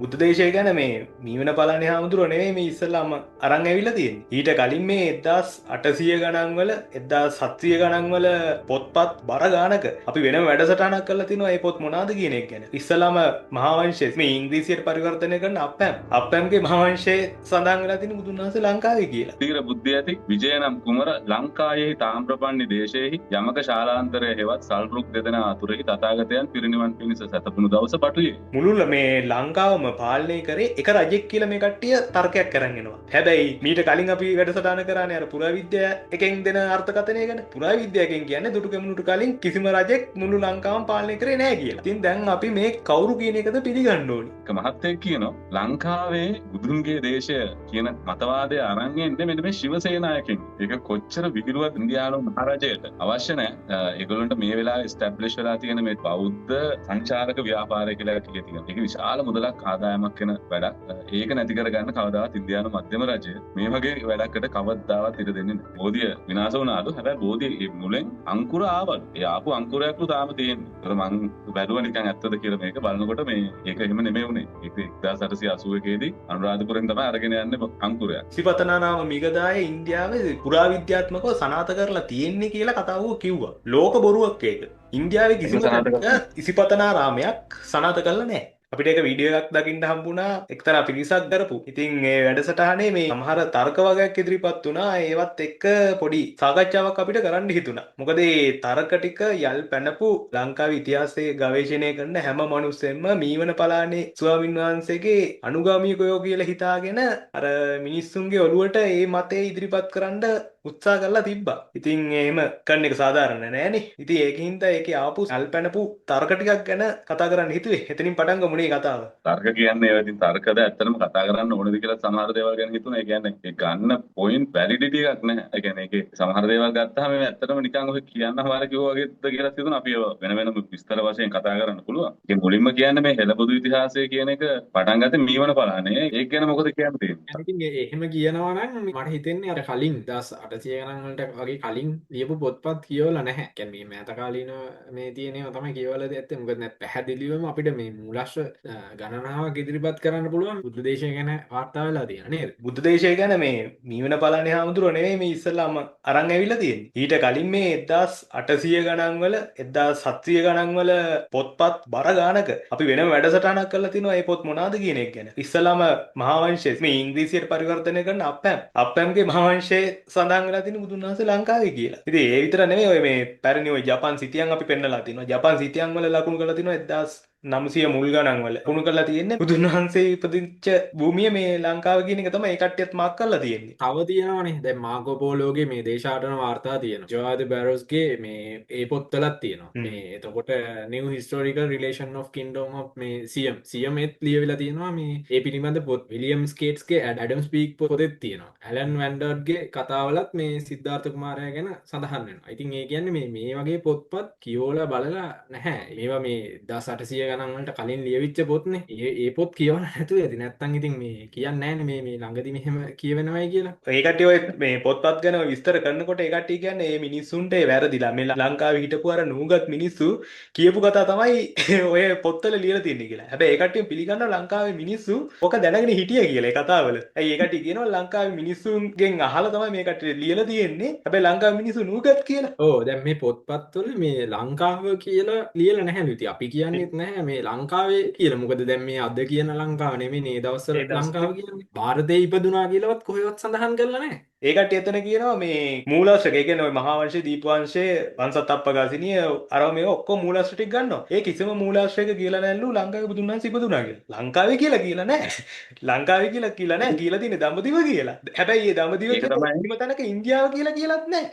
බුද්ධ දේශය ගැන මේ මීවන පළානේ හාමුදුරුවෝ නෙවෙයි මේ ඉස්සෙල්ලාම අරන් ඇවිල්ලා තියෙන්නේ. ඊට කලින් මේ 1800 ගණන් වල 1700 ගණන් වල පොත්පත් බර ගානක අපි වෙනම වැඩසටහනක් කරලා තිනවා මේ පොත් මොනවාද කියන එක ගැන. ඉස්සෙල්ලාම මහාවංශය මේ ඉංග්‍රීසියට පරිවර්තනය කරන අප්පැම්ගේ මහාවංශයේ සඳහන් වෙලා තියෙන බුදුන් වහන්සේ ලංකාවේ කියලා. තීර බුද්ධිය ඇති විජය නම් කුමර ලංකායෙහි තාම්‍රපන්නි දේශයෙහි යමක ශාලාන්තරය හෙවත් සල්රුක් දෙදෙනා අතුරෙහි තථාගතයන් පිරිනිවන් පිණිස සැතපුණු දවස පටුවේ. මුළුල්ල මේ ලංකාවම පාලනය කරේ එක රජෙක් කියලා මේ කට්ටිය තර්කයක් කරන් එනවා. හැබැයි මීට කලින් අපි වැඩසටහන කරානේ අර පුරාවිද්‍යා එකෙන් දෙන අර්ථකථනය ගැන. පුරාවිද්‍යා එකෙන් කියන්නේ දුටු ගැමුණුට කලින් කිසිම රජෙක් මුළු ලංකාවම පාලනය කරේ නෑ කියලා. ඉතින් දැන් අපි මේ කවුරු කියන එකද පිළිගන්න ඕනි. එක මහත්තයෙක් කියනවා ලංකාවේ බුදුන්ගේ දේශය කියන මතවාදය අරන් එන්නේ මෙන්න මේ ශිවසේනායකින්. ඒක කොච්චර විහිළුවක් ඉන්දියානු මහරජයට අවශ්‍ය නෑ. ඒගොල්ලන්ට මේ වෙලාවේ එස්ටැබ්ලිෂ් වෙලා තියෙන මේ බෞද්ධ සංචාරක ව්‍යාපාරය කියලා කියලා තියෙනවා. ඒක විශාල මුදලක් ආදායමක් වෙන වැඩක්. ඒක නැති කරගන්න කවදාවත් ඉන්දියානු මධ්‍යම රජය මේ වගේ වැඩකට කවදාවත් ඉඩ දෙන්නේ නැහැ. බෝධිය විනාශ වුණාලු. හැබැයි බෝධිය ඒ මුලෙන් අංකුර ආවලු. ඒ ආපු අංකුරයක්ලු තාම තියෙන්නේ. ඒතර මං බැලුවා නිකන් ඇත්තද කියලා මේක බලනකොට මේ ඒක එහෙම නෙමෙයි වුණේ. ඒක 1881 දී අනුරාධපුරෙන් තමයි අරගෙන යන්නේ අංකුරයක්. ඉසිපතනානාම මිගදාය ඉන්දියාවේ පුරාවිද්‍යාත්මකව සනාථ කරලා තියෙන්නේ කියලා කතාවක කිව්වා. ලෝක බොරුවක් ඒක. ඉන්දියාවේ කිසිම තැනක ඉසිපතනාරාමයක් සනාථ කරලා නැහැ. අපිට ඒක වීඩියෝ එකක් දකින්න හම්බුණා එක්තරා පිරිසක් කරපු. ඉතින් ඒ වැඩසටහනේ මේ සමහර තර්ක වගයක් ඉදිරිපත් වුණා. ඒවත් එක්ක පොඩි සාකච්ඡාවක් අපිට කරන්න හිතුණා. මොකද මේ තර්ක ටික යල් පැනපු ලංකාවේ ඉතිහාසයේ ගවේෂණය කරන හැම මිනිස්සෙම මීවන පලානේ ස්වාමින් වහන්සේගේ අනුගාමිකයෝ කියලා හිතාගෙන අර මිනිස්සුන්ගේ ඔළුවට මේ මතය ඉදිරිපත් කරන්න උත්සාහ කරලා තිබ්බා. ඉතින් එහෙම කරන එක සාධාරණ නෑනේ. ඉතින් ඒකින්ද ඒකේ ආපු යල් පැනපු තර්ක ටිකක් ගැන කතා කරන්න හිතුවේ. එතනින් පටන් ගමු නේ කතාව. තර්ක කියන්නේ ඒවා ඉතින් තර්කද ඇත්තටම කතා කරන්න ඕනද කියලා සමහර දේවල් ගැන හිතුණා. ඒ කියන්නේ ඒ ගන්න පොයින්ට් වැලිඩිටි එකක් නැහැ. ඒ කියන්නේ ඒකේ සමහර දේවල් ගත්තාම මේ ඇත්තටම නිකන් ඔය කියන්න හමාර කිව්වා වගේද කියලා හිතුණා. අපි ඒවා වෙන වෙනම විස්තර වශයෙන් කතා කරන්න පුළුවන්. ඒකේ මුලින්ම කියන්නේ මේ හෙළබුදු ඉතිහාසය කියන එක පටන් ගත්තේ මීවන පලානේ. ඒක ගැන මොකද කියන්න තියෙන්නේ? ඉතින් එහෙම කියනවා නම් මට හිතෙන්නේ අර කලින් 1800 ගණන් වලට වගේ කලින් ලියපු පොත්පත් කියවලා නැහැ. කියන්නේ මේ මෑත කාලීනව මේ තියෙන ඒවා තමයි කියවලා ඇත්තේ. මොකද නැත් පැහැදිලිවම අපිට මේ මූලාශ්‍ර ගණනාවක් ඉදිරිපත් කරන්න පුළුවන් බුද්ධ දේශය ගැන වාර්තා වෙලා තියෙනවා නේද? බුද්ධ දේශය ගැන මේ මීවන පලානේ හාමුදුරුවෝ නෙවෙයි මේ ඉස්සෙල්ලාම අරන් ඇවිල්ලා තියෙන්නේ. ඊට කලින් මේ 1800 ගණන් වල 1700 ගණන් වල පොත්පත් බර ගානක අපි වෙනම වැඩසටහනක් කරලා තිනවා මේ පොත් මොනවාද කියන එක ගැන. ඉස්සෙල්ලාම මහාවංශය මේ ඉංග්‍රීසියට පරිවර්තනය කරන අප්පැම්ගේ මහාවංශයේ සඳහන් වෙලා තියෙන බුදුන් වහන්සේ ලංකාවේ කියලා. ඉතින් ඒ විතර නෙවෙයි ඔය මේ පැරණි ඔය ජපන් සිතියන් අපි පෙන්නලා තිනවා. ජපන් සිතියන් වල ලකුණු කරලා තිනවා 1900 මුල් ගණන් වල. ලකුණු කරලා තියෙන්නේ බුදුන් වහන්සේ ඉපදිච්ච භූමිය මේ ලංකාව කියන එක තමයි ඒ කට්ටියත් මාක් කරලා තියෙන්නේ. තව තියෙනවනේ දැන් මාකෝ පෝලෝගේ මේ දේශාටන වාර්තා තියෙනවා. ජෝආ ද බැරෝස්ගේ මේ ඒ පොත්වලත් තියෙනවා. මේ එතකොට New Historical Relation of Kingdom of මේ සියම් සියම් ඒත් ලියවිලා තියෙනවා මේ ඒ පිළිබඳ පොත්. විලියම් ස්කේට්ස්ගේ ඇඩම්ස් පීක් පොතෙත් තියෙනවා. ඇලන් වැන්ඩර්ඩ්ගේ කතාවලත් මේ සිද්ධාර්ථ කුමාරයා ගැන සඳහන් වෙනවා. ඉතින් ඒ කියන්නේ මේ මේ වගේ පොත්පත් කියවලා බලලා නැහැ. මේවා මේ 1800 ගණන් වලට කලින් ලියවිච්ච පොත්නේ. ඒ පොත් කියවලා නැතුව ඇති. නැත්තම් ඉතින් මේ කියන්නේ නැහැනේ මේ මේ ළඟදි මෙහෙම කියවෙනවයි කියලා. ඒ කට්ටිය ඔය මේ පොත්පත් ගැන ඔය විස්තර කරනකොට ඒ කට්ටිය කියන්නේ මේ මිනිස්සුන්ට ඒ වැරදිලා. මේ ලංකාවේ හිටපු අර නූගත් මිනිස්සු කියපු කතා තමයි ඔය පොත්වල ලියලා තියෙන්නේ කියලා. හැබැයි ඒ කට්ටිය පිළිගන්නවා ලංකාවේ මිනිස්සු ඔක දැනගෙන හිටිය කියලා ඒ කතාවල. ඇයි ඒ කට්ටිය කියනවා ලංකාවේ මිනිස්සුන්ගෙන් අහලා තමයි මේ කට්ටිය ලියලා තියෙන්නේ. හැබැයි ලංකාවේ මිනිස්සු නූගත් කියලා. ඔව් දැන් මේ පොත්පත්වල මේ ලංකාව කියලා ලියලා නැහැලු. ඉතින් අපි කියන්නේත් නැහැ මේ ලංකාවේ කියලා. මොකද දැන් මේ අද කියන ලංකාව නෙමෙයි මේ දවස්වල ලංකාව කියන්නේ. භාරතේ ඉපදුනා කියලාවත් කොහෙවත් සඳහන් කරලා නැහැ. ඒ කට්ටිය එතන කියනවා මේ මූලාශ්‍රක, ඒ කියන්නේ ඔය මහාවංශයේ, දීපවංශයේ, වංශතප්පගාසිනිය අරව මේවා ඔක්කොම මූලාශ්‍ර ටික ගන්නවා. ඒ කිසිම මූලාශ්‍රයක කියලා නැල්ලු ලංකාවේ බුදුන් වහන්සේ ඉපදුනා කියලා. ලංකාවේ කියලා කියලා නෑ. ලංකාවේ කියලා කියලා නෑ. කියලා තියෙන්නේ දඹදිව කියලා. හැබැයි ඒ දඹදිව කියලා කිසිම තැනක ඉන්දියාව කියලා කියලාත් නෑ.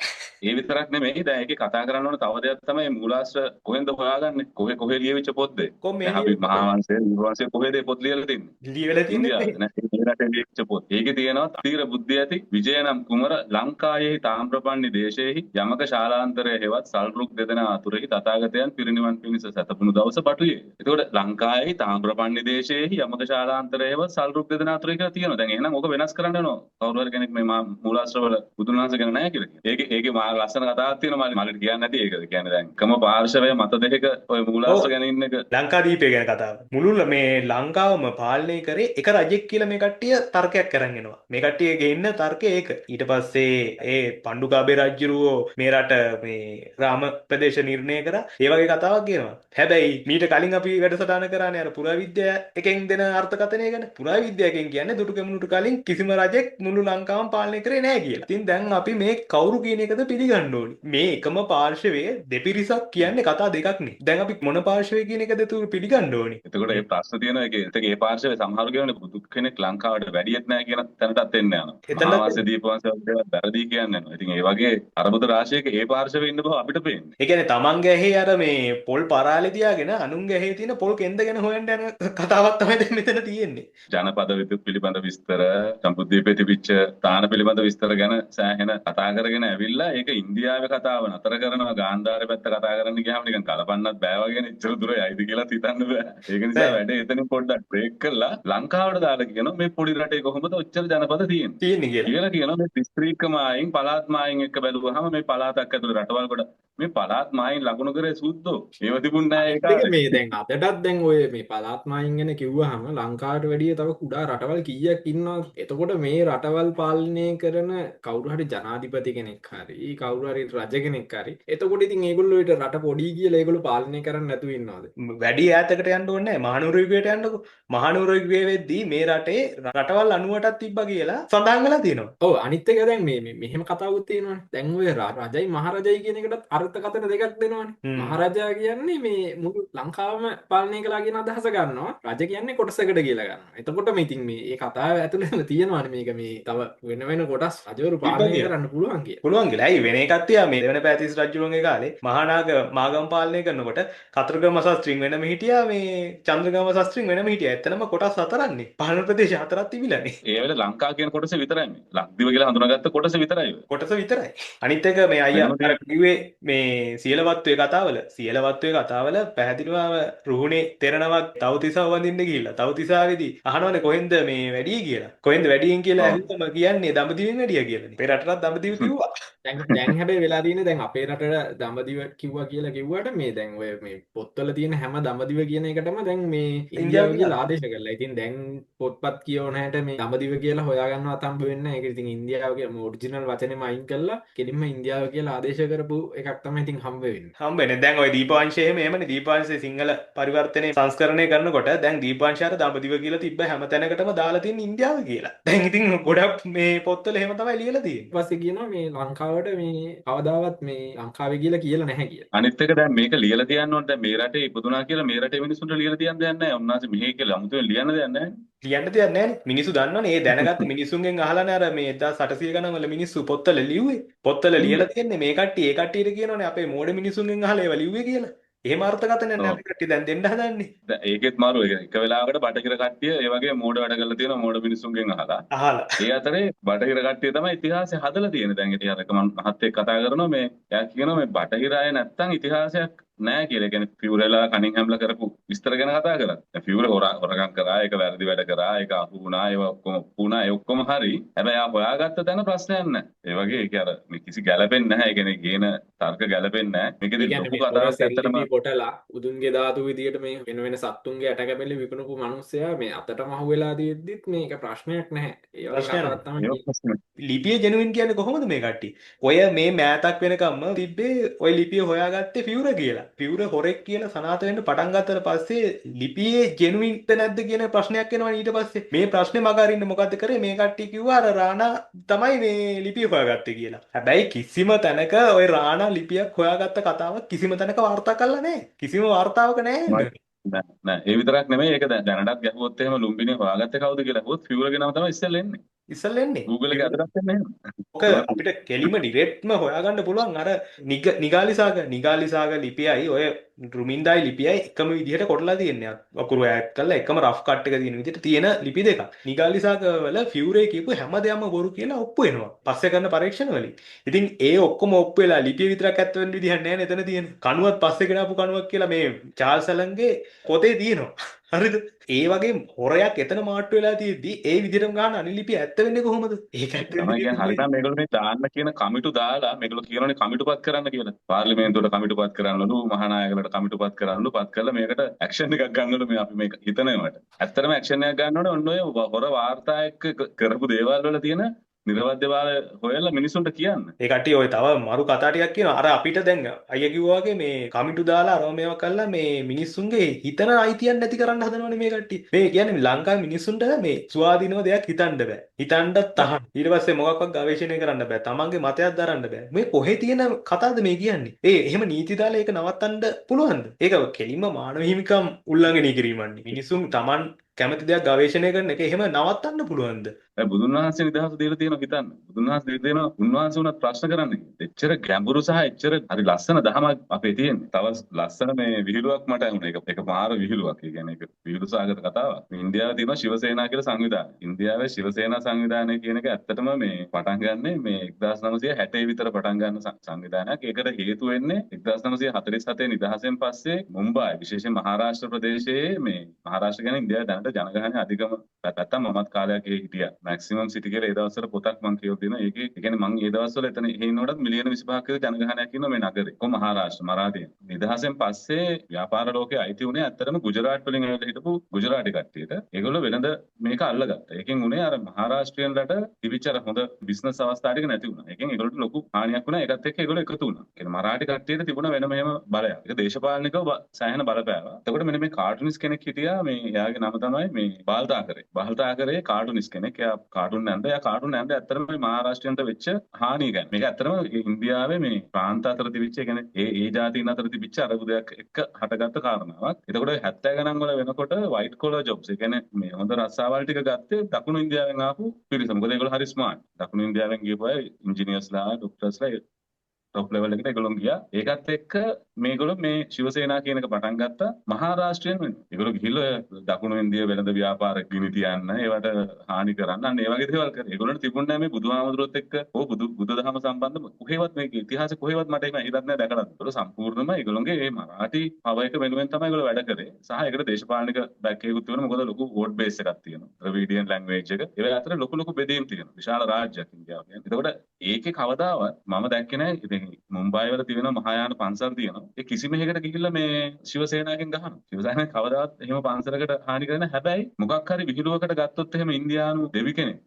ඒ විතරක් නෙමෙයි දැන් ඒකේ කතා කරන්න ඕන තව දෙයක් තමයි මූලාශ්‍ර කොහෙන්ද හොයාගන්නේ? කොහෙ කොහෙ ලියවිච්ච පොත්ද? දැන් අපි මහාවංශයේ, දීපවංශයේ කොහෙද පොත් ලියලා තින්නේ? ලියලා තින්නේ නෑ. මේ රටේ ලියවිච්ච පොත්. ඒකේ තියෙනවා තීර බුද්ධිය ඇති විජය නම් කුමර ලංකායෙහි තාම්‍රපන්නි දේශයෙහි යමක ශාලාන්තරය හෙවත් සල්රුක් දෙදෙනා අතුරෙහි තථාගතයන් පිරිනිවන් පිණිස සැතපුණු දවස බටුයේ. එතකොට ලංකායෙහි තාම්‍රපන්නි දේශයෙහි යමක ශාලාන්තරය හෙවත් සල්රුක් දෙදෙනා අතුරේ කියලා තියෙනවා. දැන් එහෙනම් ඕක වෙනස් කරන්න වෙනවා. කවුරු හරි කෙනෙක් මේ මූලාශ්‍රවල බුදුන් වහන්සේ ගැන නැහැ කියලා කියනවා. ඒකේ මා ලස්සන කතාවක් තියෙනවා මල්ලිට කියන්න නැති ඒක. ඒ කියන්නේ දැන් එකම පාර්ශවය මත දෙකක ඔය මූලාශ්‍ර ගැන ඉන්න එක. ලංකාදීපය ගැන කතාව. මුළු මේ ලංකාවම පාලනය කරේ එක රජෙක් කියලා මේ කට්ටිය තර්කයක් කරන් එනවා. මේ කට්ටිය ගේන්න තර්කය ඒක. ඊට පස්සේ ඒ පණ්ඩුකාභය රජුරෝ මේ රට මේ රාම ප්‍රදේශ නිර්ණය කරා. ඒ වගේ කතාවක් කියනවා. හැබැයි මීට කලින් අපි වැඩසටහන කරානේ අර පුරාවිද්‍යා එකෙන් දෙන අර්ථකථනය ගැන. පුරාවිද්‍යා එකෙන් කියන්නේ දුටු ගැමුණුට කලින් කිසිම රජෙක් මුළු ලංකාවම පාලනය කරේ නෑ කියලා. ඉතින් දැන් අපි මේ කවුරු කියන එකද පිළිගන්න ඕනි. මේ එකම පාර්ශවයේ දෙපිරිසක් කියන්නේ කතා දෙකක් නේ. දැන් අපි මොන පාර්ශවය කියන එකද තුරු පිළිගන්න ඕනි. එතකොට මේ ප්‍රශ්න තියෙනවා ඒකේ. එතකොට ඒ පාර්ශවයේ සමහරු කියනනේ බුදු කෙනෙක් ලංකාවට වැඩියෙත් නෑ කියන තැනටත් එන්න යනවා. මහාවංශ දීපවංශ වගේ දේවල් වැරදි කියන්න යනවා. ඉතින් ඒ වගේ අරබුද රාශියක ඒ පාර්ශවයේ ඉන්න බව අපිට පේන්නේ. ඒ කියන්නේ තමන්ගේ ඇහි අර මේ පොල් පරාලේ තියාගෙන අනුන්ගේ ඇහි තියෙන පොල් කෙන්ද ගැන හොයන්න යන කතාවක් තමයි දැන් මෙතන තියෙන්නේ. ජනපද විදුක් පිළිබඳ විස්තර, සම්බුද්ධීපේ තිබිච්ච තාන පිළිබඳ විස්තර ගැන සෑහෙන කතා කරගෙන ඇවිල්ලා ඒක ඉන්දියාවේ කතාව නතර කරනවා ගාන්ධාර පැත්ත කතා කරන්න ගියාම නිකන් කලපන්නත් බෑ වගේනේ. එච්චර දුර යයිද කියලා හිතන්න බෑ. ඒක නිසා වැඩේ එතනින් පොඩ්ඩක් බ්‍රේක් කරලා ලංකාවට දාලා කියනවා මේ පොඩි රටේ කොහොමද ඔච්චර ජනපද තියෙන්නේ කියලා කියනවා. මේ දිස්ත්‍රික්ක මායින් පළාත් මායින් එක්ක බැලුවහම මේ පළාතක් ඇතුළේ රටවල් කොට මේ පළාත් මායින් ලකුණු කරේ සුද්දෝ. ඒව තිබුණ නෑ ඒ කාලේ. මේ දැන් අදටත් දැන් ඔය මේ පළාත් මායින් ගැන කිව්වහම ලංකාවට වැඩිය තව කුඩා රටවල් කීයක් ඉන්නවද? එතකොට මේ රටවල් පාලනය කරන කවුරු හරි ජනාධිපති කෙනෙක් හරි කවුරු හරි රජ කෙනෙක් හරි එතකොට ඉතින් ඒගොල්ලෝ ඊට රට පොඩි කියලා ඒගොල්ලෝ පාලනය කරන්නේ නැතුව ඉන්නවද? වැඩි ඈතකට යන්න ඕනේ නෑ. මහනුවර යුගයට යන්නකෝ. මහනුවර යුගයේ වෙද්දී මේ රටේ රටවල් 98ක් තිබ්බා කියලා සඳහන් වෙලා තියෙනවා. ඔව් අනිත් එක දැන් මේ මෙහෙම කතාවකුත් තියෙනවනේ. දැන් ඔය රජයි මහරජයි කියන එකටත් අර්ථකථන දෙකක් දෙනවනේ. මහරජා කියන්නේ මේ මුළු ලංකාවම පාලනය කළා කියන අදහස ගන්නවා. රජ කියන්නේ කොටසකට කියලා ගන්නවා. එතකොට මේ ඉතින් මේ ඒ කතාව ඇතුළේම තියෙනවනේ මේක මේ තව වෙන වෙන කොටස් රජවරු පාලනය කරන්න පුළුවන් කියලා. පුළුවන් කියලා. ඇයි වෙන එකක් තියා මේ දෙවන පෑතිස් රජුරුවන්ගේ කාලේ මහානාග මාගම් පාලනය කරනකොට කතරගම ශාස්ත්‍රීන් වෙනම හිටියා, මේ චන්ද්‍රගම ශාස්ත්‍රීන් වෙනම හිටියා. ඇත්තටම කොටස් හතරන්නේ. පාලන ප්‍රදේශ හතරක් තිබිලානේ. ඒ වෙලාවේ ලංකා කියන කොටස විතරයි මේ. ලක්දිව කියලා හඳුනාගත්ත කොටස විතරයි. කොටස විතරයි. අනිත් එක මේ අයියා අර කිව්වේ මේ සියලවත්තුවේ කතාවල සියලවත්තුවේ කතාවල පැහැදිලිවම රුහුණේ තෙරණමක් තව්තිසාව වඳින්න ගිහිල්ලා තව්තිසාවේදී අහනවනේ කොහෙන්ද මේ වැඩි කියලා. කොහෙන්ද වැඩියෙන් කියලා ඇහුවම කියන්නේ දඹදිවෙන් වැඩියා කියලානේ. අපේ රටටත් දඹදිව කිව්වා. දැන් හැබැයි වෙලා තියෙන්නේ දැන් අපේ රටට දඹදිව කිව්වා කියලා කිව්වට මේ දැන් ඔය මේ පොත්වල තියෙන හැම දඹදිව කියන එකටම දැන් මේ ඉන්දියාව කියලා ආදේශ කරලා. ඉතින් දැන් පොත්පත් කියවන හැට මේ දඹදිව කියලා හොයාගන්නවත් හම්බ වෙන්නේ නැහැ. ඒක ඉතින් ඉන්දියාව කියලා ඔරිජිනල් වචනේම අයින් කරලා කෙලින්ම ඉන්දියාව කියලා ආදේශ කරපු එකක් තමයි ඉතින් හම්බ වෙන්නේ. හම්බ වෙන්නේ. දැන් ඔය දීපවංශය එහෙම එහෙමනේ. දීපවංශයේ සිංහල පරිවර්තනයේ සංස්කරණය කරනකොට දැන් දීපවංශය අර දඹදිව කියලා තිබ්බ හැම තැනකටම දාලා තියෙන ඉන්දියාව කියලා. දැන් ඉතින් ගොඩක් මේ පොත්වල එහෙම තමයි ලියලා තියෙන්නේ. ඊපස්සේ කියනවා මේ ලංකාවට මේ කවදාවත් මේ ලංකාවේ කියලා කියලා නැහැ කියලා. අනිත් එක දැන් මේක ලියලා තියන්න ඕනේ. දැන් මේ රටේ ඉපදුනා කියලා මේ රටේ මිනිස්සුන්ට ලියලා තියන්න දෙයක් නැහැ. උන්වහන්සේ මෙහෙ කියලා අමුතුවෙන් ලියන්න දෙයක් නැහැ. ලියන්න දෙයක් නැහැ නේ. මිනිස්සු දන්නවනේ. ඒ දැනගත්ත මිනිස්සුන්ගෙන් අහලානේ අර මේ 1800 ගණන් වල මිනිස්සු පොත්වල ලිව්වේ. පොත්වල ලියලා තියෙන්නේ මේ කට්ටිය ඒ කට්ටියට කියනවනේ අපේ මෝඩ මිනිස්සුන්ගෙන් අහලා ඒවා ලිව්වේ කියලා. එහෙම අර්ථකථනයක් නෑ අපි කට්ටිය දැන් දෙන්න හදන්නේ. දැන් ඒකෙත් මාරු එක වෙලාවකට බටහිර කට්ටිය ඒ වගේ මෝඩ වැඩ කරලා තියෙනවා මෝඩ මිනිස්සුන්ගෙන් අහලා. ඒ අතරේ බටහිර කට්ටිය තමයි ඉතිහාසය හදලා තියෙන්නේ. දැන් ඉතින් අර එක මම මහත්තයෙක් කතා කරනවා මේ එයා කියනවා මේ බටහිර අය නැත්තම් ඉතිහාසයක් නෑ කියලා. ඒ කියන්නේ ෆියුරෙලා කනින්හැම්ලා කරපු විස්තර ගැන කතා කරා. දැන් ෆියුර හොරකම් කරා, ඒක වැරදි වැඩ කරා, ඒක අහු වුණා, ඒවා ඔක්කොම ඔප්පු වුණා, ඒ ඔක්කොම හරි. හැබැයි ආ හොයාගත්ත තැන ප්‍රශ්නයක් නෑ. ඒ වගේ ඒක අර මේ කිසි ගැලපෙන්නේ නැහැ. ඒ කියන්නේ ගේන තර්ක ගැලපෙන්නේ නැහැ. මේකෙදි ලොකු කතාවක් ඇත්තටම පොටලා උදුන්ගේ ධාතු විදියට මේ වෙන වෙන සත්තුන්ගේ ඇට කැපෙලි විකුණපු මිනිස්සයා මේ අතටම අහු වෙලා තියෙද්දිත් මේක ප්‍රශ්නයක් නැහැ. ඒ වගේ කතාවක් තමයි. ලිපිය ජෙනුයින් කියන්නේ කොහොමද මේ කට්ටිය? ඔය මේ මෑතක් වෙනකම්ම තිබ්බේ ඔය ලිපිය හොයාගත්තේ ෆියුර කියලා. ෆියුර හොරෙක් කියලා සනාථ වෙන්න පටන් ගත්තට පස්සේ ලිපියේ ජෙනුයින්ද නැද්ද කියන ප්‍රශ්නයක් එනවනේ ඊට පස්සේ. මේ ප්‍රශ්නේ මග අරින්න මොකද්ද කරේ? මේ කට්ටිය කිව්වා අර රාණා තමයි මේ ලිපිය හොයාගත්තේ කියලා. හැබැයි කිසිම තැනක ඔය රාණා ලිපියක් හොයාගත්ත කතාවක් කිසිම තැනක වාර්තා කරලා නැහැ. කිසිම වාර්තාවක නැහැ. නෑ නෑ ඒ විතරක් නෙමෙයි, ඒක දැනටත් ගැහුවොත් එහෙම ලුම්බිනේ හොයාගත්තේ කවුද කියලා ඇහුවොත් ෆියුරගේ නම තමයි ඉස්සෙල්ලා එන්නේ. ඉස්සෙල්ලා එන්නේ. Google එකේ අදටත් එන්නේ එහෙම. ඔක අපිට කෙලිම ඩිරෙක්ට්ම හොයාගන්න පුළුවන් අර නිගාලිසාග ලිපියයි ඔය රුමින්දායි ලිපියයි එකම විදිහට කොටලා තියෙන්නේ. අකුරු ඈඩ් කරලා එකම රෆ් කට් එක තියෙන විදිහට තියෙන ලිපි දෙකක්. නිගාලිසාග වල ෆියුරේ කියපු හැම දෙයක්ම බොරු කියලා ඔප්පු වෙනවා. පස්සේ කරන පරීක්ෂණ වලින්. ඉතින් ඒ ඔක්කොම ඔප්පු වෙලා ලිපිය විතරක් ඇත්ත වෙන්න විදිහක් නෑ නේ එතන තියෙන. කණුවත් පස්සේ ගෙනාපු කණුවක් කියලා මේ චාල්ස් ඇලන්ගේ පොතේ තියෙනවා. හරිද? ඒ වගේ හොරයක් එතන මාට්ටු වෙලා තියෙද්දි ඒ විදිහටම ගන්න අනිත් ලිපිය ඇත්ත වෙන්නේ කොහොමද? ඒක ඇත්ත වෙන්නේ තමයි කියන්නේ හරියට මේගොල්ලෝ මේ දාන්න කියන කමිටු දාලා මේගොල්ලෝ කියනෝනේ කමිටුපත් කරන්න කියලා. පාර්ලිමේන්තුවට කමිටුපත් කරන්නලු, මහානායකලට කමිටුපත් කරන්නලු, පත් කරලා මේකට ඇක්ෂන් එකක් ගන්නලු මේ අපි මේක හිතනවට. ඇත්තටම ඇක්ෂන් එකක් ගන්න ඕනේ ඔන්න ඔය හොර වාර්තා එක්ක කරපු දේවල් වල තියෙන නිර්වද්‍යභාවය හොයලා මිනිසුන්ට කියන්න. ඒ කට්ටිය ඔය තව මරු කතා ටිකක් කියනවා. අර අපිට දැන් අයියා කිව්වා වගේ මේ කමිටු දාලා අරව මේවා කරලා මේ මිනිස්සුන්ගේ හිතන අයිතියක් නැති කරන්න හදනවනේ මේ කට්ටිය. මේ කියන්නේ ලංකාවේ මිනිස්සුන්ට මේ ස්වාධීනව දෙයක් හිතන්න බෑ. හිතන්නත් අහන්න. ඊට පස්සේ මොකක්වත් ගවේෂණය කරන්න බෑ. තමන්ගේ මතයක් දරන්න බෑ. මේ කොහේ තියෙන කතාවද මේ කියන්නේ? ඒ එහෙම නීති දාලා ඒක නවත්තන්න පුළුවන්ද? ඒක කෙලින්ම මානව හිමිකම් උල්ලංඝනය කිරීමන්නේ. මිනිසුන් තමන් කැමති දෙයක් ගවේෂණය කරන එක එහෙම නවත්තන්න පුළුවන්ද? දැන් බුදුන් වහන්සේ නිදහස දීලා තියෙනවා හිතන්න. බුදුන් වහන්සේ දීලා තියෙනවා උන්වහන්සේ වුණත් ප්‍රශ්න කරන්න කියලා. එච්චර ගැඹුරු සහ එච්චර හරි ලස්සන දහමක් අපේ තියෙන්නේ. තව ලස්සන මේ විහිළුවක් මට ඇහුණා. ඒක ඒක මාර විහිළුවක්. ඒ කියන්නේ ඒක විහිළු සහගත කතාවක්. මේ ඉන්දියාවේ තියෙනවා ශිවසේනා කියලා සංවිධානය. ඉන්දියාවේ ශිවසේනා සංවිධානය කියන එක ඇත්තටම මේ පටන් ගන්නෙ මේ 1960 විතර පටන් ගන්න සංවිධානයක්. ඒකට හේතු වෙන්නේ 1947 නිදහසෙන් පස්සේ මුම්බායි විශේෂයෙන් මහාරාෂ්ට්‍ර ප්‍රදේශයේ මේ මහාරාෂ්ට්‍ර කියන්නේ ඉන්දියාවේ දැනට ජනගහනය අධිකම නැත්තම් මමත් කාලයක් එහෙ හිටියා. මැක්සිමම් සිටි කියලා ඒ දවස්වල පොතක් මං කියවලා තියෙනවා. ඒකේ ඒ කියන්නේ මං ඒ දවස්වල එතන එහෙ ඉන්නකොටත් මිලියන 25ක් විතර ජනගහනයක් ඉන්නවා මේ නගරේ. කො මහාරාෂ්ට්‍ර මරාටියන්. නිදහසෙන් පස්සේ ව්‍යාපාර ලෝකයේ අයිති වුණේ ඇත්තටම ගුජරාට් වලින් ඇවිල්ලා හිටපු ගුජරාටි කට්ටියට. ඒගොල්ලෝ වෙළඳ මේක අල්ලගත්තා. ඒකෙන් උනේ අර මහාරාෂ්ට්‍රියන්ලට තිබිච්ච අර හොඳ බිස්නස් අවස්ථා ටික නැති වුණා. ඒකෙන් ඒගොල්ලන්ට ලොකු හානියක් වුණා. ඒකත් එක්ක ඒගොල්ලෝ එකතු වුණා. ඒ කියන්නේ මරාටි කට්ටියට තිබුණ වෙනම එහෙම බලයක්. ඒක දේශපාලනිකව සෑහෙන බලපෑවා. එතකොට මෙන්න මේ කාටුනිස් කෙනෙක් හිටියා. මේ එයාගේ නම තමයි මේ බාල් තාකරේ. බාල් තාකරේ කාටුනිස් කෙනෙක්. එයා කාටුන් ඇඳ. එයා කාටුන් ඇඳ ඇත්තටම මේ මහාරාෂ්ට්‍රියන්ට වෙච්ච හානිය ගැන. මේක ඇත්තටම ඉන්දියාවේ මේ ප්‍රාන්ත අතර තිබිච්ච, ඒ කියන්නේ ඒ ඒ ජාතීන් අතර තිබිච්ච අරබුදයක් එක්ක හටගත්ත කාරණාවක්. එතකොට 70 ගණන් වල වෙනකොට වයිට් කොලර් ජොබ්ස්, ඒ කියන්නේ මේ හොඳ රස්සාවල් ටික ගත්තේ දකුණු ඉන්දියාවෙන් ආපු පිරිස. මොකද ඒගොල්ලෝ හරි ස්මාර්ට්. දකුණු ඉන්දියාවෙන් ගියපු අය ඉන්ජිනියර්ස්ලා, ඩොක්ටර්ස්ලා ටොප් ලෙවල් එකට ඒගොල්ලෝ ගියා. ඒකත් එක්ක මේගොල්ලෝ මේ ශිවසේනා කියන එක පටන් ගත්තා මහාරාෂ්ට්‍රයෙන් වෙන. ඒගොල්ලෝ ගිහිල්ලා දකුණු ඉන්දිය වෙළඳ ව්‍යාපාර ගිනි තියන්න, ඒවට හානි කරන්න, අන්න ඒ වගේ දේවල් කරා. ඒගොල්ලන්ට තිබුණේ නැහැ මේ බුදුහාමුදුරුවොත් එක්ක හෝ බුදු දහම සම්බන්ධ කොහෙවත් මේක ඉතිහාසෙ කොහෙවත් මට එහෙම ඇහිලත් නැහැ දැකලත්. ඒගොල්ලෝ සම්පූර්ණයෙන්ම ඒගොල්ලන්ගේ මේ මරාඨි පව එක වෙනුවෙන් තමයි ඒගොල්ලෝ වැඩ කරේ. සහ ඒකට දේශපාලනික බැක් එකකුත් තිබුණා. මොකද ලොකු වෝට් බේස් එකක් තියෙනවා. ද්‍රවීඩියන් ලැන්ග්වේජ් එක. ඒ අතර ලොකු ලොකු බෙදීම් තියෙනවා. විශාල රාජ්‍යයක් ඉන්දියාව කියන්නේ. එතකොට ඒකේ කවදාවත් මම දැක්කේ නැහැ. ඉතින් මුම්බායි වල තියෙන මහායාන පන්සල් තියෙනවා. ඒ කිසිම එකකට ගිහිල්ලා මේ ශිවසේනාගෙන් ගහනවා. ශිවසේනාවෙන් කවදාවත් එහෙම පන්සලකට හානි කරන්නේ නැහැ. හැබැයි මොකක් හරි විහිළුවකට ගත්තොත් එහෙම ඉන්දියානු දෙවි කෙනෙක්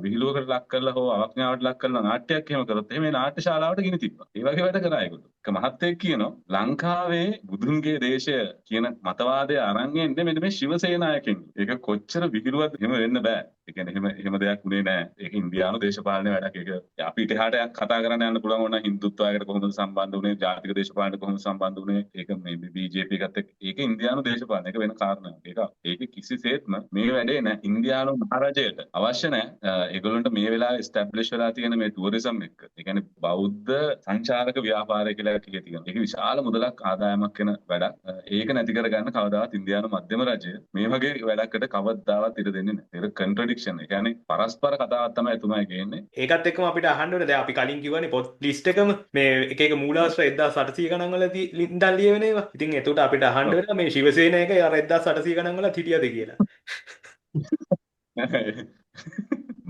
විහිළුවකට ලක් කරලා හෝ අවඥාවට ලක් කරලා නාට්‍යයක් එහෙම කරොත් එහෙම මේ නාට්‍ය ශාලාවට ගිනි තිබ්බා. ඒ වගේ වැඩ කරා ඒගොල්ලෝ. එක මහත්තයෙක් කියනවා ලංකාවේ බුදුන්ගේ දේශය කියන මතවාදය අරන් එන්නේ මෙන්න මේ ශිවසේනායකින්. ඒක කොච්චර විහිළුවක්ද? එහෙම වෙන්න බෑ. ඒ කියන්නේ එහෙම දෙයක් වුණේ නෑ. ඒක ඉන්දියානු දේශපාලන වැඩක්. ඒක අපිට එහාට කතා කරන්න යන්න පුළුවන් ඕන හින්දුත්වයකට කොහොමද සම්බන්ධ වුණේ, ජාතික දේශපාලනයට කොහොමද සම්බන්ධ වුණේ, ඒක මේ BJP එකත් එක්ක. ඒක ඉන්දියානු දේශපාලන. ඒක වෙන කාරණාවක්. ඒක කිසිසේත්ම මේ වැඩේ නෑ. ඉන්දියානු මහරජයට අවශ්‍ය නෑ. ඒගොල්ලන්ට මේ වෙලාවේ එස්ටැබ්ලිෂ් වෙලා තියෙන මේ ටුවරිසම් එක. ඒ කියන්නේ බෞද්ධ සංචාරක ව්‍යාපාරය කියලා කියලා තියෙනවා. ඒක විශාල මුදලක් ආදායමක් වෙන වැඩක්. ඒක නැති කරගන්න කවදාවත් ඉන්දියානු මධ්‍යම රජය මේ වගේ වැඩකට කවදාවත් ඉඩ දෙන්නේ නැහැ. ඒක කන්ට්‍රඩික්ෂන්. ඒ කියන්නේ පරස්පර කතාවක් තමයි එතුමා කියන්නේ. ඒකත් එක්කම අපිට අහන්න ඕනේ දැන් අපි කලින් කිව්වනේ පොත් ලිස්ට් එකම මේ එක එක මූලාශ්‍ර 1800 ගණන් වල ඉඳන් ලියවෙන ඒවා. ඉතින් එතකොට අපිට අහන්න වෙනවා මේ ශිවසේන එක අර 1800 ගණන් වල හිටියද කියලා.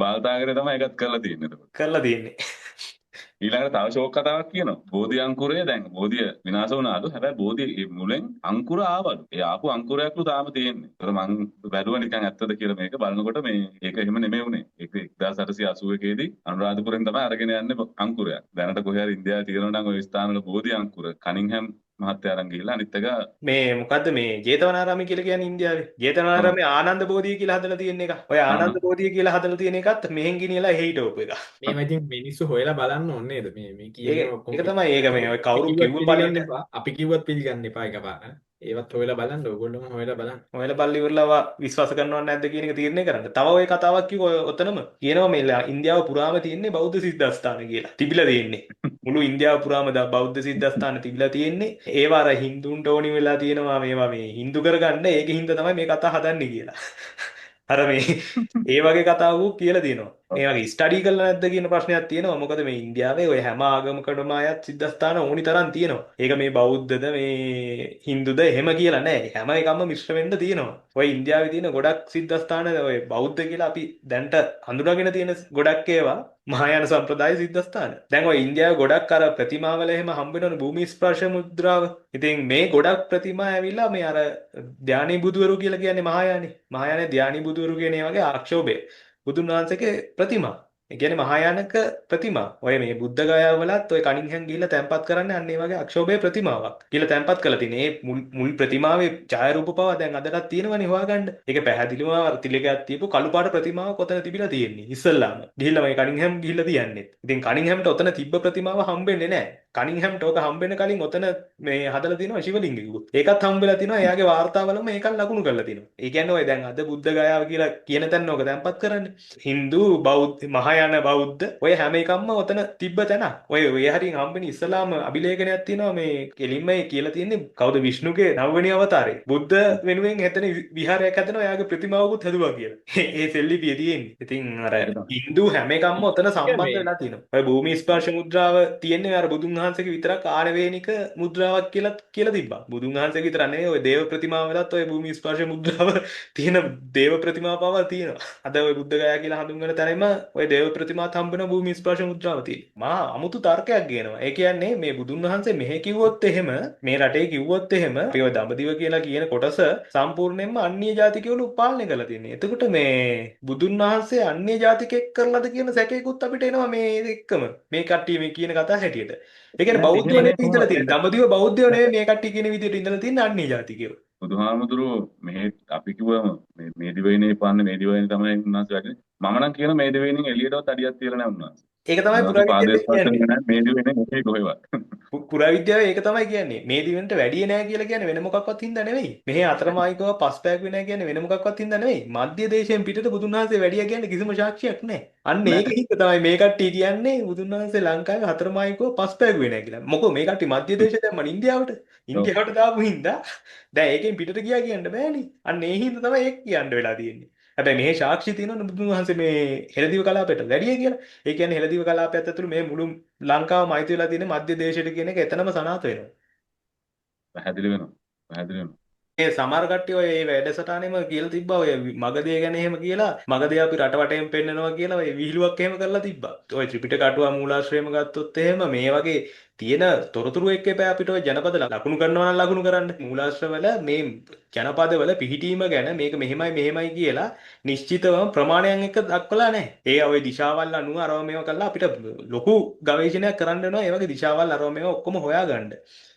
බාල්තාගරේ තමයි ඒකත් කරලා තියෙන්නේ එතකොට. කරලා තියෙන්නේ. ඊළඟට තව ෂෝක් කතාවක් කියනවා. බෝධි අංකුරය දැන් බෝධිය විනාශ වුණාලු. හැබැයි බෝධිය මුලෙන් අංකුර ආවලු. ඒ ආපු අංකුරයක්ලු තාම තියෙන්නේ. ඒතර මං බැලුවා නිකන් ඇත්තද කියලා මේක බලනකොට මේ ඒක එහෙම නෙමෙයි වුණේ. ඒක 1881 දී අනුරාධපුරෙන් තමයි අරගෙන යන්නේ අංකුරයක්. දැනට කොහේ හරි ඉන්දියාවේ තියෙනවා නම් ඔය ස්ථානවල බෝධි අංකුර කනින්හැම් මහත්තයා අරන් ගිහිල්ලා අනිත් එක මේ මොකද්ද මේ ජේතවනාරාමය කියලා කියන්නේ ඉන්දියාවේ. ජේතවනාරාමයේ ආනන්ද බෝධිය කියලා හදලා තියෙන එක. ඔය ආනන්ද බෝධිය කියලා හදලා තියෙන එකත් මෙහෙන් ගෙනියලා එහෙ හිටවපු එක. මේවා ඉතින් මිනිස්සු හොයලා බලන්න ඕනේ නේද? මේ මේ කියන ඔක්කොම ඒක තමයි. ඒක මේ ඔය කවුරු කිව්ව පිළිගන්න එපා. අපි කිව්වත් පිළිගන්න එපා එකපාර. ඒවත් හොයලා බලන්න, ඕගොල්ලෝම හොයලා බලන්න. ඔයාලා බලලා ඉවරලා විශ්වාස කරනවද නැද්ද කියන එක තීරණය කරන්න. තව ඔය කතාවක් කිව්ව ඔය ඔතනම කියනවා මේ ඉන්දියාව පුරාම තියෙන්නේ බෞද්ධ සිද්ධාස්ථාන කියලා. තිබිලා තියෙන්නේ. මුළු ඉන්දියාව පුරාම බෞද්ධ සිද්ධාස්ථාන තිබිලා තියෙන්නේ. ඒවා අර හින්දුන්ට ඕනි වෙලා තියෙනවා මේවා මේ හින්දු කරගන්න. ඒක හින්දා තමයි මේ කතා හදන්නේ කියලා. අර මේ ඒ වගේ කතාවකුත් කියලා තියෙනවා. මේ වගේ ස්ටඩි කරලා නැද්ද කියන ප්‍රශ්නයක් තියෙනවා. මොකද මේ ඉන්දියාවේ ඔය හැම ආගමකටම අයත් සිද්ධාස්ථාන ඕනි තරම් තියෙනවා. ඒක මේ බෞද්ධද මේ හින්දුද එහෙම කියලා නෑ. හැම එකම මිශ්‍ර වෙන්න තියෙනවා. ඔය ඉන්දියාවේ තියෙන ගොඩක් සිද්ධාස්ථාන ඔය බෞද්ධ කියලා අපි දැන්ට හඳුනාගෙන තියෙන ගොඩක් ඒවා මහායාන සම්ප්‍රදාය සිද්ධාස්ථාන. දැන් ඔය ඉන්දියාවේ ගොඩක් අර ප්‍රතිමාවල එහෙම හම්බ වෙනවනේ භූමි ස්පර්ශ මුද්‍රාව. ඉතින් මේ ගොඩක් ප්‍රතිමා ඇවිල්ලා මේ අර ධානී බුදුවරු කියලා කියන්නේ මහායානේ. මහායානේ ධානී බුදුවරු කියන ඒ වගේ අක්ෂෝභය. බුදුන් වහන්සේගේ ප්‍රතිමා. ඒ කියන්නේ මහායානක ප්‍රතිමා. ඔය මේ බුද්ධ ගයාව වලත් ඔය කනින්හැන් ගිහිල්ලා තැන්පත් කරන්නේ අන්න ඒ වගේ අක්ෂෝභය ප්‍රතිමාවක් කියලා තැන්පත් කරලා තියෙන්නේ. ඒ මුල් ප්‍රතිමාවේ ඡායාරූප පවා දැන් අදටත් තියෙනවනේ හොයාගන්න. ඒක පැහැදිලිවම අර තිලකයක් තියපු කළු පාට ප්‍රතිමාවක් ඔතන තිබිලා තියෙන්නේ. ඉස්සල්ලාම. ගිහිල්ලා මේ කනින්හැම් ගිහිල්ලා තියන්නේ. ඉතින් කනින්හැම්ට ඔතන තිබ්බ ප්‍රතිමාව හම්බෙන්නේ නැහැ. කනින්හැම්ට ඕක හම්බෙන්න කලින් ඔතන මේ හදලා තියෙනවා ශිවලිංගිකුත්. ඒකත් හම්බෙලා තියෙනවා. එයාගේ වාර්තාවලම ඒකත් ලකුණු කරලා තියෙනවා. ඒ කියන්නේ ඔය දැන් අද බුද්ධ ගයාව කියලා කියන තැන ඕක තැන්පත් කරන්නේ. හින්දු බෞද්ධ මහායාන බෞද්ධ ඔය හැම එකක්ම ඔතන තිබ්බ තැන. ඔය ඔය හරියෙන් හම්බෙන ඉස්ලාම අභිලේඛනයක් තියෙනවා මේ කෙලින්ම ඒ කියලා තියෙන්නේ කවුද විෂ්ණුගේ නවවෙනි අවතාරේ. බුද්ධ වෙනුවෙන් හෙතන විහාරයක් හදනවා එයාගේ ප්‍රතිමාවකුත් හදුවා කියලා. ඒ සෙල්ලිපිය තියෙන්නේ. ඉතින් අර හින්දු හැම එකක්ම ඔතන සම්බන්ධ වෙලා තියෙනවා. ඔය භූමි ස්පර්ශ මුද්‍රාව තියෙන්නේ අර බුදුන් වහන්සේගේ විතරක් ආනවේනික මුද්‍රාවක් කියලා කියලා තිබ්බා. බුදුන් වහන්සේගේ විතර නෙවෙයි ඔය දේව ප්‍රතිමාව වලත් ඔය භූමි ස්පර්ශ මුද්‍රාව තියෙන දේව ප්‍රතිමා පවා තියෙනවා. අද ඔය බුද්ධ ගයා කියලා හඳුන්වන තැනෙම ඔය දේව ප්‍රතිමාත් හම්බ වෙන භූමි ස්පර්ශ මුද්‍රාව තියෙනවා. මහා අමුතු තර්කයක් ගේනවා. ඒ කියන්නේ මේ බුදුන් වහන්සේ මෙහෙ කිව්වොත් එහෙම මේ රටේ කිව්වොත් එහෙම අපි ඔය දඹදිව කියලා කියන කොටස සම්පූර්ණයෙන්ම අන්‍ය ජාතිකයෝලු පාලනය කරලා තියෙන්නේ. එතකොට මේ බුදුන් වහන්සේ අන්‍ය ජාතිකයෙක් කරලාද කියන සැකයකුත් අපිට එනවා මේ එක්කම. මේ කට්ටිය මේ කියන කතා හැටියට. ඒ කියන්නේ බෞද්ධයෝ නෙවෙයි ඉඳලා තියෙන්නේ. දඹදිව බෞද්ධයෝ නෙවෙයි මේ කට්ටිය කියන විදිහට ඉඳලා තියෙන්නේ අන්‍ය ජාතිකයෝ. බුදුහාමුදුරුවෝ මෙහෙ අපි කිව්වම මේ දිවයිනේ පාන්නේ මේ දිවයිනේ තමයි උන්වහන්සේ වැඩි. මම නම් කියන මේ දිවයිනෙන් එළියටවත් අඩියක් තියලා නැහැ උන්වහන්සේ. ඒක තමයි පුරාවිද්‍යාව කියන්නේ. මේ දිවයිනේ නෙවෙයි කොහෙවත්. පුරාවිද්‍යාව ඒක තමයි කියන්නේ. මේ දිවෙන්ට වැඩියේ නෑ කියලා කියන්නේ වෙන මොකක්වත් හින්දා නෙවෙයි. මෙහි අතරමායිකව පස්පෑක් වෙනා කියන්නේ වෙන මොකක්වත් හින්දා නෙවෙයි. මධ්‍ය දේශයෙන් පිටට බුදුන් වහන්සේ වැඩියා කියන්නේ කිසිම සාක්ෂියක් නෑ. අන්න ඒක හින්දා තමයි මේ කට්ටිය කියන්නේ බුදුන් වහන්සේ ලංකාවේ අතරමායිකව පස්පෑක් වෙනා කියලා. මොකෝ මේ කට්ටිය මධ්‍ය දේශය දැම්මනේ ඉන්දියාවට. ඉන්දියාවට දාපු හින්දා දැන් ඒකෙන් පිටට ගියා කියන්න බෑනේ. අන්න ඒ හින්දා තමයි ඒක කියන්න වෙලා තියෙන්නේ. හැබැයි මෙහි සාක්ෂි තියෙනවනේ බුදුන් වහන්සේ මේ හෙළදිව කලාපයට වැඩිය කියලා. ඒ කියන්නේ හෙළදිව කලාපයත් ඇතුළු මේ මුළු ලංකාවම අයිති වෙලා තියෙන මධ්‍ය දේශයට කියන එක එතනම සනාථ වෙනවා. පැහැදිලි වෙනවා. පැහැදිලි වෙනවා. ඒ සමහර කට්ටිය ඔය මේ වැඩසටහනෙම කියලා තිබ්බා ඔය මගධය ගැන එහෙම කියලා මගධය අපි රට වටේම පෙන්නනවා කියලා ඔය විහිළුවක් එහෙම කරලා තිබ්බා. ඔය ත්‍රිපිටක අටුවා මූලාශ්‍රයම ගත්තොත් එහෙම මේ වගේ තියෙන තොරතුරු එක්ක එපා අපිට ඔය ජනපද ලකුණු කරනවා නම් ලකුණු කරන්න. මූලාශ්‍රවල මේ ජනපදවල පිහිටීම ගැන මේක මෙහෙමයි මෙහෙමයි කියලා නිශ්චිතවම ප්‍රමාණයන් එක්ක දක්වලා නැහැ. ඒ ඔය දිශාවල් අනුව අරව මේව කරලා අපිට ලොකු ගවේෂණයක් කරන්න වෙනවා. ඒ වගේ දිශාවල් අරව මේව ඔක්කොම හොයාගන්න.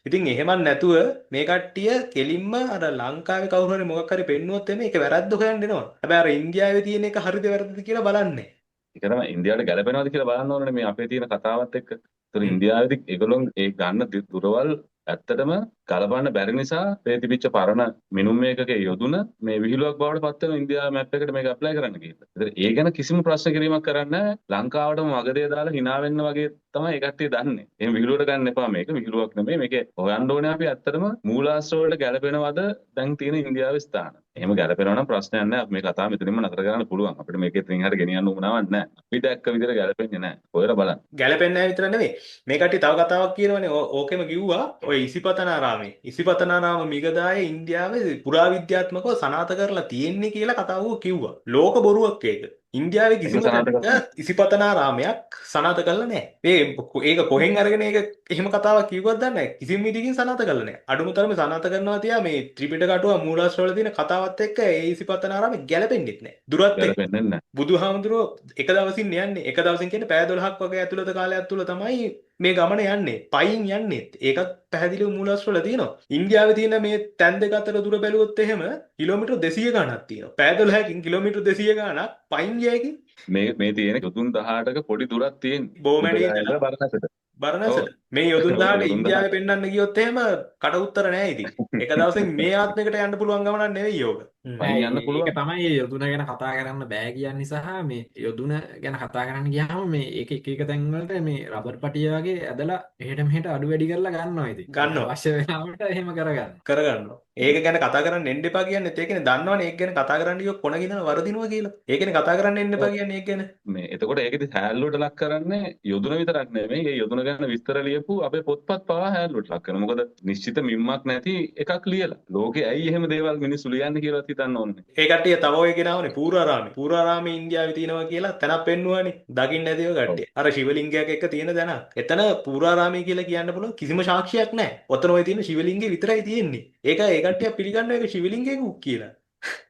ඉතින් එහෙමත් නැතුව මේ කට්ටිය කෙලින්ම අර ලංකාවේ කවුරු හරි මොකක් හරි පෙන්නුවොත් එමේ ඒක වැරද්ද හොයන්න එනවා. හැබැයි අර ඉන්දියාවේ තියෙන එක හරිද වැරදිද කියලා බලන්නේ. ඒක තමයි ඉන්දියාවට ගැලපෙනවද කියලා බලන්න ඕනේ මේ අපේ තියෙන කතාවත් එක්ක. ඒතර ඉන්දියාවේදී ඒගොල්ලෝ ඒ ගන්න දුරවල් ඇත්තටම ගලපන්න බැරි නිසා මේ තිබිච්ච පරණ මිනුම් මේකක යොදුන මේ විහිළුවක් බවට පත් වෙන ඉන්දියාව මැප් එකට මේක ඇප්ලයි කරන්න ගිහිල්ලා. ඒතර ඒ ගැන කිසිම ප්‍රශ්න කිරීමක් කරන්නේ නැහැ. ලංකාවටම මගදේ දාලා hina වෙන්න වගේ තමයි ඒ කට්ටිය දන්නේ. එහෙම විහිළුවට ගන්න එපා මේක. විහිළුවක් නෙමෙයි. මේක හොයන්න ඕනේ අපි ඇත්තටම මූලාශ්‍ර වලට ගැලපෙනවද දැන් තියෙන ඉන්දියාවේ ස්ථාන. එහෙම ගැලපෙනවා නම් ප්‍රශ්නයක් නැහැ. අපි මේ කතාව මෙතනින්ම නතර කරන්න පුළුවන්. අපිට මේක එතනින් එහාට ගෙනියන්න උවමනාවක් නැහැ. අපි දැක්ක විදිහට ගැලපෙන්නේ නැහැ. හොයලා බලන්න. ගැලපෙන්නේ නැහැ විතර නෙමෙයි. මේ කට්ටිය තව කතාවක් කියනවනේ. ඕකෙම කිව්වා ඔය ඉසිපතනාරාමේ. ඉසිපතනාරාම මිගදායේ ඉන්දියාවේ පුරාවිද්‍යාත්මකව සනාථ කරලා තියෙන්නේ කියලා කතාවක කිව්වා. ලෝක බොරුවක් ඒක. ඉන්දියාවේ කිසිම තැනක ඉසිපතනාරාමයක් සනාථ කරලා නැහැ. මේ ඒක කොහෙන් අරගෙන ඒක එහෙම කතාවක් කිව්වත් දන්නේ නැහැ. කිසිම විදිහකින් සනාථ කරලා නැහැ. අඩුම තරමේ සනාථ කරනවා තියා මේ ත්‍රිපිටක අටුවා මූලාශ්‍රවල තියෙන කතාවත් එක්ක ඒ ඉසිපතනාරාමේ ගැලපෙන්නෙත් නැහැ. දුරත් එක්ක. ගැලපෙන්නේ නැහැ. බුදුහාමුදුරුවෝ එක දවසින් යන්නේ. එක දවසින් කියන්නේ පැය 12ක් වගේ ඇතුළත කාලයක් තුල තමයි මේ ගමන යන්නේ. පයින් යන්නේ. ඒකත් පැහැදිලිව මූලාශ්‍රවල තියෙනවා. ඉන්දියාවේ තියෙන මේ තැන් දෙක අතර දුර බැලුවොත් එහෙම කිලෝමීටර් 200 ගාණක් තියෙනවා. පැය 12කින් කිලෝමීටර් 200 ගාණක් පයින් ගියකින් මේ මේ තියෙන යොදුන් 18ක පොඩි දුරක් තියෙන්නේ. බොමැඩේ ඉඳලා බරණැසට. බරණැසට. මේ යොදුන් 10ට යොදුන් ඉන්දියාවේ 10ට. පෙන්වන්න ගියොත් එහෙම කට උත්තර නෑ ඉතින්. එක දවසෙන් මේ ආත්මයකට යන්න පුළුවන් ගමනක් නෙවෙයි ඕක. පයින් යන්න ඒක පුළුවන්. තමයි මේ යොදුන ගැන කතා කරන්න බෑ කියන්නේ සහ මේ යොදුන ගැන කතා කරන්න ගියාම මේ ඒක එක එක තැන් වලට මේ රබර් පටිය වගේ ඇදලා එහෙට මෙහෙට අඩු වැඩි කරලා ගන්නවා ඉතින්. ගන්නවා. අවශ්‍ය වෙලාවට එහෙම කරගන්නවා. කරගන්නවා. ඒක ගැන කතා කරන්න එන්න එපා කියන්නේත් ඒකනේ දන්නවනේ ඒක ගැන කතා කරන්න ගියොත් කොන ගිනන වරදිනවා කියලා. ඒකනේ කතා කරන්න එන්න එපා කියන්නේ ඒක ගැන. මේ එතකොට ඒකෙදි හැල්ලුවට ලක් කරන්නේ යොදුන විතරක් නෙමෙයි. ඒ යොදුන ගැන විස්තර ලියපු අපේ පොත්පත් පවා හැල්ලුවට ලක් කරනවා. මොකද නිශ්චිත මිම්මක් නැති එකක් ලියලා. ලෝකේ ඇයි එහෙම දේවල් මිනිස්සු ලියන්නේ කියලාත් හිතන්න ඕනේ. ඒ කට්ටිය තව ඔය ගෙනාවනේ පූර්වාරාමේ. පූර්වාරාමේ ඉන්දියාවේ තියෙනවා කියලා තැනක් පෙන්නුවානේ. දකින්න නැතිව කට්ටිය. අර ශිවලිංගයක් එක්ක තියෙන තැනක්. එතන පූර්වාරාමේ කියලා කියන්න පුළුවන් කිසිම සාක්ෂියක් නැහැ. ඔතන ඔය තියෙන ශිවලිංගේ විතරයි තියෙන්නේ. ඒක ඒ කට්ටිය පිළිගන්නවා ඒක ශිවලිංගයකුත් කියලා.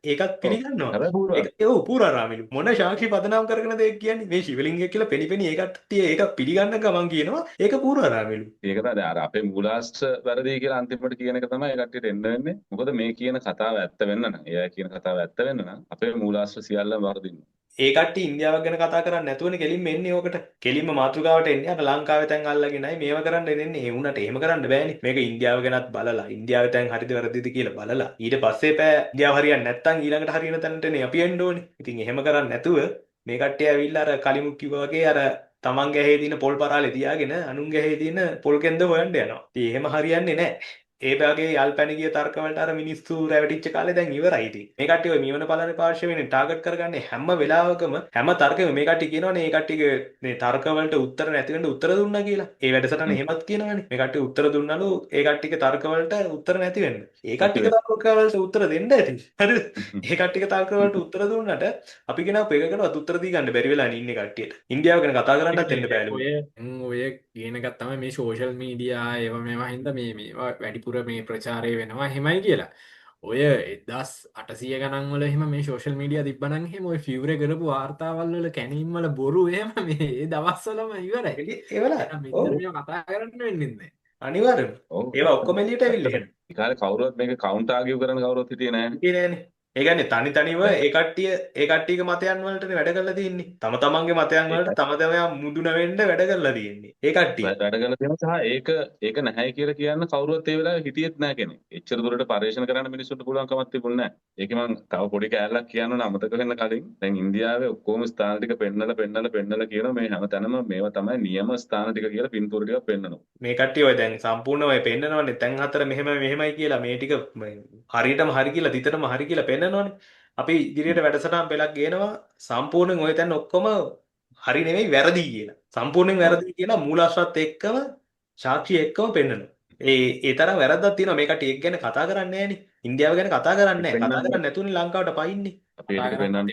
ඒකත් පිළිගන්නවා. ඒක ඔව් පූර්වාරාමෙලු. මොන සාක්ෂි පදනම් කරගෙනද ඒක කියන්නේ? මේ ශිවලිංගය කියලා පෙනි ඒ කට්ටිය ඒක පිළිගන්න ගමන් කියනවා ඒක පූර්වාරාමෙලු. ඒක තමයි දැන් අර අපේ මූලාශ්‍ර වැරදි කියලා අන්තිමට කියන එක තමයි ඒ කට්ටියට එන්න වෙන්නේ. මොකද මේ කියන කතාව ඇත්ත වෙන්න නම්, එයා කියන කතාව ඇත්ත වෙන්න නම් අපේ මූලාශ්‍ර සියල්ලම වරදිනවා. ඒ කට්ටිය ඉන්දියාවක් ගැන කතා කරන්නේ නැතුවනේ කෙලින්ම එන්නේ ඕකට. කෙලින්ම මාතෘකාවට එන්නේ අර ලංකාවේ තැන් අල්ලගෙනයි මේව කරන්න එන්නේ. ඒ වුණාට එහෙම කරන්න බෑනේ. මේක ඉන්දියාව ගැනත් බලලා ඉන්දියාවේ තැන් හරිද වැරදිද කියලා බලලා ඊට පස්සේ පෑ ඉන්දියාව හරියන්නේ නැත්තම් ඊළඟට හරියන තැනටනේ අපි එන්න ඕනේ. ඉතින් එහෙම කරන්නේ නැතුව මේ කට්ටිය ඇවිල්ලා අර කලිමුක් කිව්වා වගේ අර තමන් ගැහේ තියෙන පොල් පරාලේ තියාගෙන අනුන් ගැහේ තියෙන පොල් කෙන්ද හොයන්න යනවා. ඉතින් එහෙම හරියන්නේ නැහැ. ඒ වගේ යල් පැන ගිය තර්ක වලට අර මිනිස්සු රැවටිච්ච කාලේ දැන් ඉවරයි ඉතින්. මේ කට්ටිය ඔය මීවන පලනේ පාර්ශවයෙන් ටාගට් කරගන්නේ හැම වෙලාවකම හැම තර්කෙම මේ කට්ටිය කියනවනේ මේ කට්ටියගේ මේ තර්ක වලට උත්තර නැති වෙන්න උත්තර දුන්නා කියලා. ඒ වැඩසටහන එහෙමත් කියනවනේ. මේ කට්ටිය උත්තර දුන්නලු ඒ කට්ටියගේ තර්ක වලට උත්තර නැති වෙන්න. ඒ කට්ටියගේ තර්ක වලට උත්තර දෙන්න ඇති. හරිද? ඒ කට්ටියගේ තර්ක වලට උත්තර දුන්නට අපි කියනවා එකකටවත් උත්තර දී ගන්න බැරි වෙලා ඉන්නේ කට්ටියට. ඉන්දියාව ගැන කතා කරන්නත් එන්න බෑලු. ඔය කියන එකක් තමයි මේ සෝෂල් මීඩියා ඒවා මේවා හින්දා මේ මේවා වැඩිපුර මේ ප්‍රචාරය වෙනවා එහෙමයි කියලා. ඔය 1800 ගණන් වල එහෙම මේ සෝෂල් මීඩියා තිබ්බනම් එහෙම ඔය ෆියුරේ කරපු වාර්තාවල් වල කැණීම් වල බොරු එහෙම මේ ඒ දවස්වලම ඉවරයි. ඒවලා මෙච්චර මේවා කතා කරන්න වෙන්නේ නැහැ. අනිවාර්යයෙන්ම. ඒවා ඔක්කොම එළියට ඇවිල්ලා එහෙම. ඒ කාලේ කවුරුවත් මේක කවුන්ටර් ආගියු කරන කවුරුවත් හිටියේ නැහැ. හිටියේ නැහනේ. ඒ කියන්නේ තනි තනිව ඒ කට්ටිය ඒ කට්ටියගේ මතයන් වලටනේ වැඩ කරලා තියෙන්නේ. තම තමන්ගේ මතයන් වලට තම තමන් මුදුන වෙන්න වැඩ කරලා තියෙන්නේ. ඒ කට්ටිය වැඩ කරලා තියෙනවා සහ ඒක ඒක නැහැ කියලා කියන්න කවුරුවත් ඒ වෙලාවේ හිටියෙත් නැහැ කෙනෙක්. එච්චර දුරට පරිශන කරන්න මිනිස්සුන්ට පුළුවන් කමක් තිබුණේ නැහැ. ඒකේ මං තව පොඩි කෑල්ලක් කියන්න ඕන අමතක වෙන්න කලින්. දැන් ඉන්දියාවේ ඔක්කොම ස්ථාන ටික පෙන්නලා පෙන්නලා පෙන්නලා කියනවා මේ හැම තැනම මේවා තමයි නියම ස්ථාන ටික කියලා පින්තූර ටිකක් පෙන්නනවා. මේ කට්ටිය ඔය දැන් සම්පූර්ණ ඔය පෙන්නනවනේ තැන් හතර මෙහෙම මෙහෙමයි කියලා මේ ටික හරියටම හරි කියලා තිතටම හරි කියලා පෙන්නනවනේ. අපි ඉදිරියට වැඩසටහන් පෙළක් ගේනවා සම්පූර්ණයෙන් ඔය තැන් ඔක්කොම හරි නෙවෙයි වැරදි කියලා. සම්පූර්ණයෙන් වැරදි කියලා මූලාශ්‍රත් එක්කම සාක්ෂි එක්කම පෙන්නනවා. ඒ ඒ තරම් වැරද්දක් තියෙනවා මේ කට්ටිය ඒක ගැන කතා කරන්නේ නැහනේ. ඉන්දියාව ගැන කතා කරන්නේ නැහැ. කතා කරන්නේ නැතුනේ ලංකාවට පයින්නේ. අපි ඒක පෙන්නන්න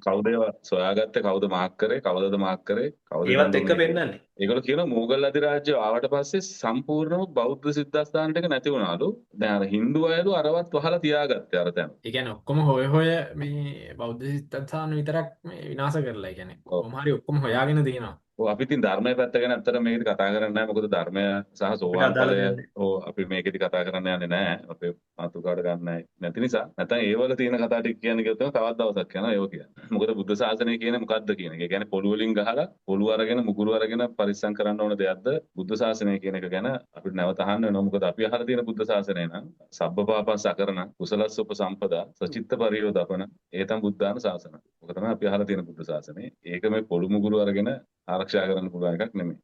කවුද ඒවා සොයාගත්තේ, කවුද මාක් කරේ, කවදද මාක් කරේ, කවුද ඒවත් එක්ක පෙන්නන්නේ. ඒගොල්ලෝ කියනවා මෝගල් අධිරාජ්‍ය ආවට පස්සේ සම්පූර්ණම බෞද්ධ සිද්ධාස්ථාන ටික නැති වුණාලු. දැන් අර හින්දු අයලු අරවත් වහලා තියාගත්තේ අර තැන. ඒ කියන්නේ ඔක්කොම හොය හොය මේ බෞද්ධ සිද්ධාස්ථාන විතරක් මේ විනාශ කරලා. ඒ කියන්නේ කොහොම හරි ඔක්කොම හොයාගෙන තියෙනවා. ඔව් අපි ඉතින් ධර්මයේ පැත්ත ගැන ඇත්තට මේකෙදි කතා කරන්නේ නැහැ. මොකද ධර්මය සහ සෝවාන් ඵලය ඔව් අපි මේකෙදි කතා කරන්න යන්නේ නැහැ. අපේ මාතෘකාවට ගන්න නැති නිසා. නැත්නම් ඒ වල තියෙන කතා ටික කියන්න ගියොත් තවත් දවසක් යනවා ඒව කියන්න. මොකද බුද්ධ ශාසනය කියන්නේ මොකද්ද කියන එක. ඒ කියන්නේ පොළු වලින් ගහලා පොළු අරගෙන මුගුරු අරගෙන පරිස්සම් කරන්න ඕන දෙයක්ද බුද්ධ ශාසනය කියන එක ගැන අපිට නැවත අහන්න වෙනවා. මොකද අපි අහලා තියෙන බුද්ධ ශාසනය නම් සබ්බපාපං සකරණ කුසලස්ස උපසම්පදා සචිත්ත පරියෝදපන ඒතම් බුද්ධාන ශාසන. ඔක තමයි අපි අහලා තියෙන බුද්ධ ශාසනය. ඒක මේ පොළු මුගුරු අරගෙන ආරක්ෂා කරන්න පුළුවන් එකක් නෙමෙයි.